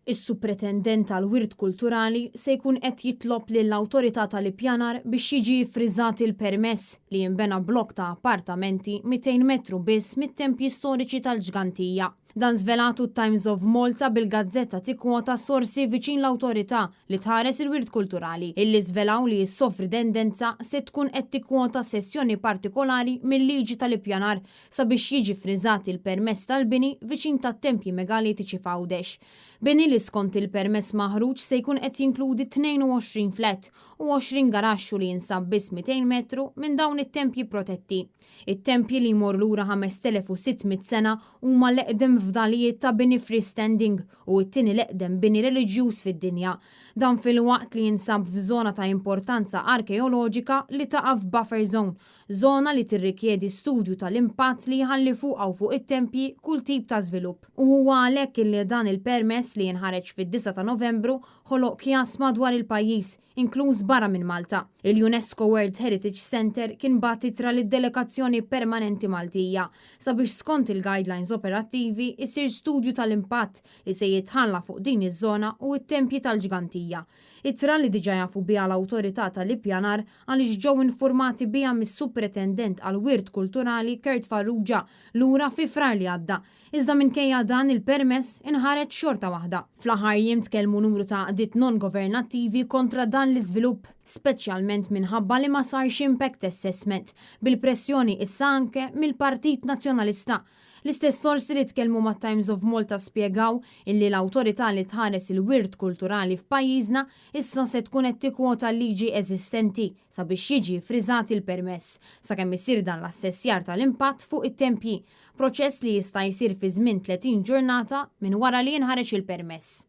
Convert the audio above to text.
Is-Supretendent għall-Wirt Kulturali se jkun qed jitlob lill-Awtorità tal-Ippjanar biex jiġi ffriżat il-permess li jinbena blokk ta' appartamenti 200 metru biss mit-tempji storiċi tal-Ġgantija. Dan żvelatu t-Times of Malta bil-gazzetta tikkwota sorsi viċin l-awtorità li tħares il-wirt kulturali illi żvelaw li s-Sovridendenza se tkun qed tikkwota sezzjoni partikolari mil-liġi tal-ippjanar sabiex jiġi ffriżat il-permess tal-bini viċin tat-tempji megalitiċi f'Għawdex. Bini li skont il-permess maħruġ se jkun qed jinkludi 22 flat u 20 garaxx u li jinsab biss 200 metru minn dawn it-tempji protetti. It-tempji li jmorru lura 5600 sena huma l-eqdem fdalijiet ta' bini freestanding u t-tieni l-eqdem bini reliġjuż fid-dinja. Dan filwaqt li jinsab f'żona ta' importanza arkeoloġika li taqa' f'buffer zone Żona li tirrikjedi studju tal-impatt li jħalli fuqha u fuq it-tempji kull tip ta' żvilupp. U huwa għalhekk illi dan il-permess li inħareġ fid-disgħa ta' Novembru ħoloq kjas madwar il-pajjiż, inkluż barra minn Malta. Il-UNESCO World Heritage Centre kien bagħat ittra lid-Delegazzjoni Permanenti Maltija sabiex skont il-guidelines operattivi jsir studju tal-impatt li se jitħalla fuq din iż-żona u t-tempji tal-Ġgantija. Ittra li diġà jafu biha l-Awtorità tal-Ippjanar għaliex ġew infurmati biha mis-Supretendent għall-Wirt Kulturali Kurt Farrugia lura fi Frar li għadda. Iżda minkejja dan il-permess inħareġ xorta waħda. Fl-aħħar jiem tkellmu numru ta' għaqdiet non-governattivi kontra dan l-iżvilupp, speċjalment minħabba li ma sarx impact assessment, bil-pressjoni issa anke mill-Partit Nazzjonalista. L-istess sorsi li tkellmu mat-Times of Malta spjegaw illi l-awtorità li tħares il-wirt kulturali f'pajjiżna issa se tkun qed tikkwota l-liġi eżistenti sabiex jiġi ffriżat il-permess sakemm isir dan l-assessjar tal-impatt fuq it-tempji, proċess li jista' jsir fi żmien 30 ġurnata minn wara li jinħareġ il-permess.